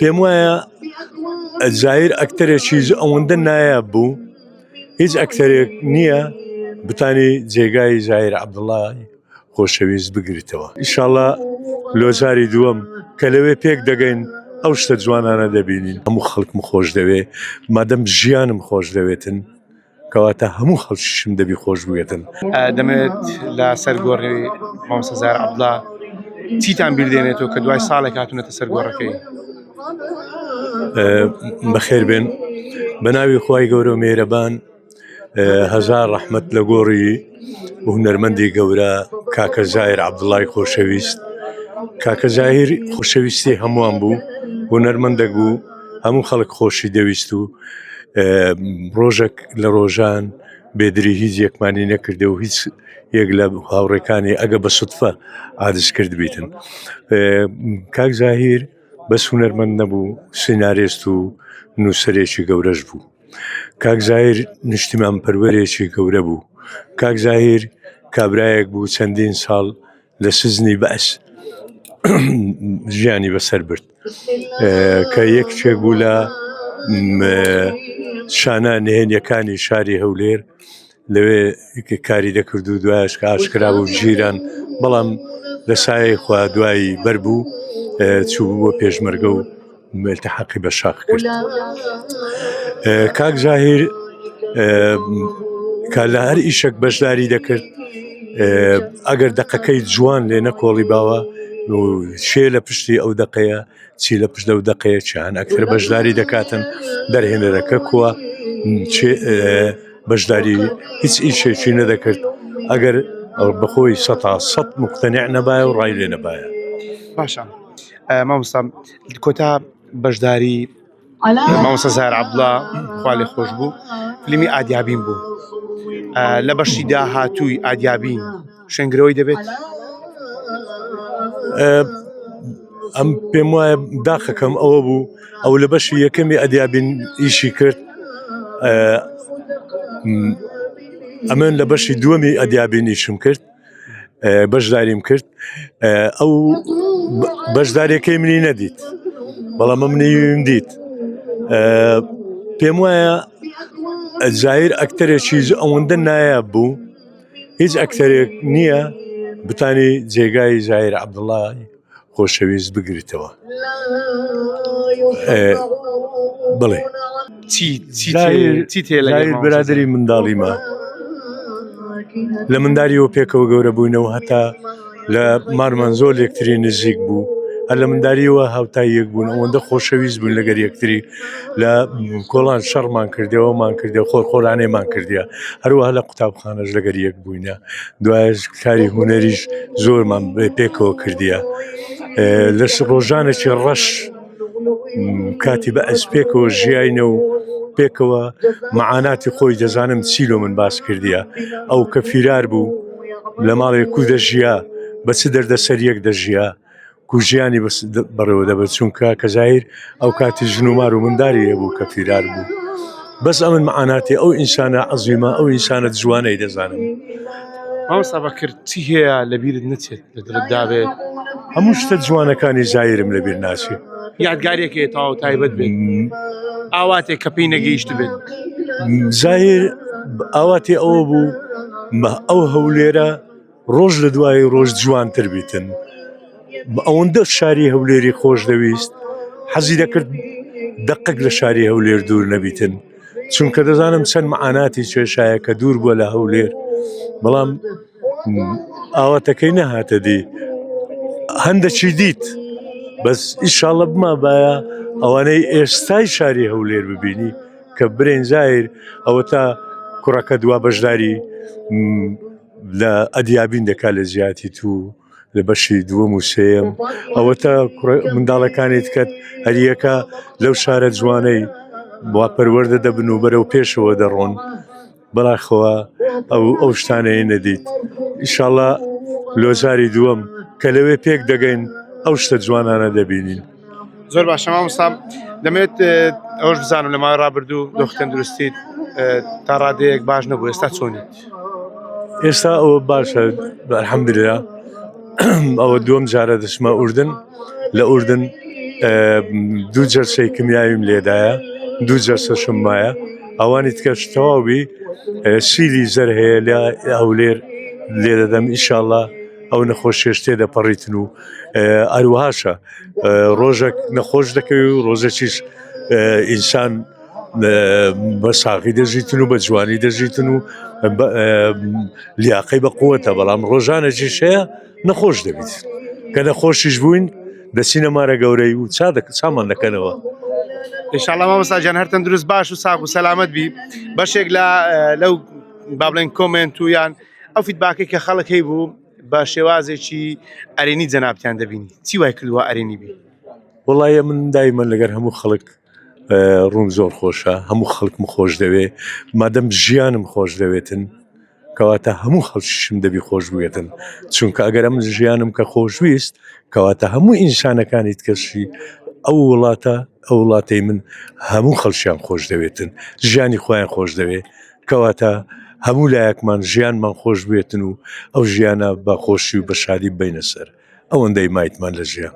پێم وایە زاهیر ئەکتەرێکی ئەوەندە نایاب بوو هیچ ئەکتەرێک نییە بتانی جێگای زاهیر عەبدوڵای خۆشەویست بگریتەوە ئیشاڵا لۆجاری دووەم کە لەوێ پێک دەگەین ئەو شتە جوانانە دەبینین هەموو خەڵکم خۆش دەوێ مادەم ژیانم خۆش دەوێتن کەواتە هەموو خەڵکیشم دەبی خۆش بوێتن. دەمەوێت لە سەر گۆڕی مامۆستا زاهیر عەبدوڵا چیتان بیر دێنێتەوە کە دوای ساڵێک هاتوونەتە سەر گۆڕەکەی؟ بەخێر بێن بە ناوی خوای گەورە و مێرەبان هەزار ڕەحمەت لە گۆڕی هونەرمەندی گەورە کاکە زاهیر عەبدوڵای خۆشەویست کاکە زاهیر خۆشەویستی هەمووان بوو هونەرمەندێک بوو هەموو خەڵک خۆشی دەویست و ڕۆژێک لە ڕۆژان بێدری هیچ یەکمانی نەکردە و هیچ یەک لە هاوڕێکانی ئەگە بە سوتفە عادز کرد بیتن کاک زاهیر بەس هونەرمەند نەبوو سینارێست و نووسەرێکی گەورەش بوو کاک زاهیر نیشتیمان پەروەرێکی گەورە بوو کاک زاهیر کابرایەک بوو چەندین ساڵ لە سزنی بەعس ژیانی بەسەر برد کە یەکێک بوو لە شانە نهێنیەکانی شاری هەولێر لەوێ کاری دەکرد و دوایش کە ئاشکرا بوو ژیران بەڵام لە سایەی خوا دوایی بەر بوو چوو بۆ پێشمەرگە و التحاقی بە شاخ کرد کاک زاهیر کە لە هەر ئیشێک بەشداری دەکرد ئەگەر دەقەکەی جوان لێ نەکۆڵی باوە شێ لە پشتی ئەو دەقەیە چی لە پشت لەو دەقەیە چیان ئەکتەر بەشداری دەکاتن دەرهێنەرەکە کووە بەشداری هیچ ئیشێکی نەدەکرد ئەگەر بەخۆی سە سە مقتەنع نەبایە و ڕای لێ نەبایە باشە مامۆستا کۆتا بەشداری مامۆستا زاهر عەبدوڵا خوا لێ خۆش بوو فیلمی ئادیابین بوو لە بەشی داهاتووی ئادیابین شوێنگرەوەی دەبێت ئەم پێم وایە داخەکەم ئەوە بوو ئەو لە بەشی یەکەمی ئەدیابین ئیشی کرد ئەمن لە بەشی دووەمی ئەدیابین ئیشم کرد بەشداریم کرد ئەو بەشدارەکەی منی نەدیت بەڵام منیم دیت پێم وایە زاهیر ئەکتەرێکی ئەوەندە نایاب بوو هیچ ئەکتەرێک نییە بتانی جێگای زاهیر عەبدوڵای خۆشەویست بگریتەوە بڵێ چی برادری منداڵیمە لە منداریەوە پێکەوە گەورە بووینەوە هەتا لە مارمان زۆر لەکتری نزیک بوو هەر لە منداریەوە هاوتای یەک بوون ئەوەندە خۆشەویست بوون لەگەر یەکتری لە کۆڵان شەڕمان کردەوەمان کردە خۆر خۆرانێمان کردە هەروەها لە قوتابخانەش لەگەر یەک بووینە دوایش کاری هونەریش زۆرمان پێکەوە کردیە لە ڕۆژانێکی ڕەش کاتی بە ئەس پێکەوە ژیاینە و پێکەوە معاناتی خۆی دەزانم چی لۆ من باس کردیە ئەو کە فیرار بوو لە ماڵێک کو دەژیا بە چ دەردەسەریەک دەژیا کوژیانی بەڕێوە دەبرد چونکە کە زاهیر ئەو کاتی ژن و مار و منداری هەبوو کە فیرار بوو بەس ئەمن معاناتی ئەو ئینسانە عەزیمە ئەو ئینسانە جوانەی دەزانم. مامۆستا بەکر چی هەیە لەبیرت نەچێت لە دڵت دابێت؟ هەموو شتە جوانەکانی زاهیرم لەبیر ناچێت. یادگاریەک هەیە تەواو تایبەت بێت ئاواتێک کە پێی نەگەیشت بێت؟ زاهیر ئاواتی ئەوە بوو ئەو هەولێرە ڕۆژ لە دوای ڕۆژ جوانتر بیتن ئەوەندە شاری هەولێری خۆش دەویست حەزی دەکرد دقک لە شاری هەولێر دوور نەبیتن چونکە دەزانم چەند معاناتی چێشایە کە دوور بووە لە هەولێر بەڵام ئاواتەکەی نەهاتە دی هەندەکی دیت بەس ئیشاڵە بما باە ئەوانەی ئێستای شاری هەولێر ببینی کە برێن زاهیر ئەوە تا کوڕەکە دوا بەشداری لە ئەدیابین دەکات لە جیاتی تو لە بەشی دووەم و سێیەم ئەوە تا منداڵەکانی تکەت هەریەکە لەو شارە جوانەی وا پەروەردە دەبن و بەرەو پێشەوە دەڕۆن بەڵاخەوە ئەو ئەو شتانەی نەدیت ئیشاڵە لۆزاری دووەم کە لەوێ پێک دەگەین ئەو شتە جوانانە دەبینین. زۆر باشە مامۆستا دەمێت ئەوش بزانم لە ماوەی ڕابردوو دۆخی تەندروستیت تا ڕادەیەک باش نەبوو ئێستا چۆنیت ئێستا ئەوە باشە الحمدلله ئەوە دووەم جارە دەچمە ئوردن لە ئوردن دوو جەلسەی کمیاویم لێدایە دوو جەلسەشم مایە ئەوانی تکەش تەواوی سیلی زەر هەیە لە هەولێر لێ دەدەم ئیشاءاللە ئەو نەخۆشیەش تێدەپەڕیتن و ئەروهاشە ڕۆژێک نەخۆش دەکەوی و ڕۆژێکیش ئینسان بە ساغی دەژیتن و بە جوانی دەژیتن و لیاقەی بە قوتە بەڵام ڕۆژانێکیش هەیە نەخۆش دەبیت کە نەخۆشیش بووین دەچینە مارە گەورەی و چا چامان دەکەنەوە. ئینشاءاللە مامۆستا گیان هەر تەندروست باش و ساغ و سەلامەت بی بەشێک لە لەو با بڵێن comment و یان ئەو feedback ەی کە خەڵک هەی بوو بە شێوازێکی ئەرێنی جەنابتیان دەبینی چی وای کردووە ئەرێنی بی؟ وەڵایە من دایمەن لەگەر هەموو خەڵک ڕووم زۆر خۆشە هەموو خەڵکم خۆش دەوێ مادەم ژیانم خۆش دەوێتن کەواتە هەموو خەڵکیشم دەبی خۆش بوێتن چونکە ئەگەر ئەم ژیانم کە خۆشویست کەواتە هەموو ئینسانەکانی تکەشی ئەو وڵاتە ئەو وڵاتەی من هەموو خەڵکیان خۆش دەوێتن ژیانی خۆیان خۆش دەوێت کەواتە هەموو لایەکمان ژیانمان خۆش بێتن و ئەو ژیانە بە خۆشی و بە شادی بینە سەر ئەوەندەی مایتمان لە ژیان.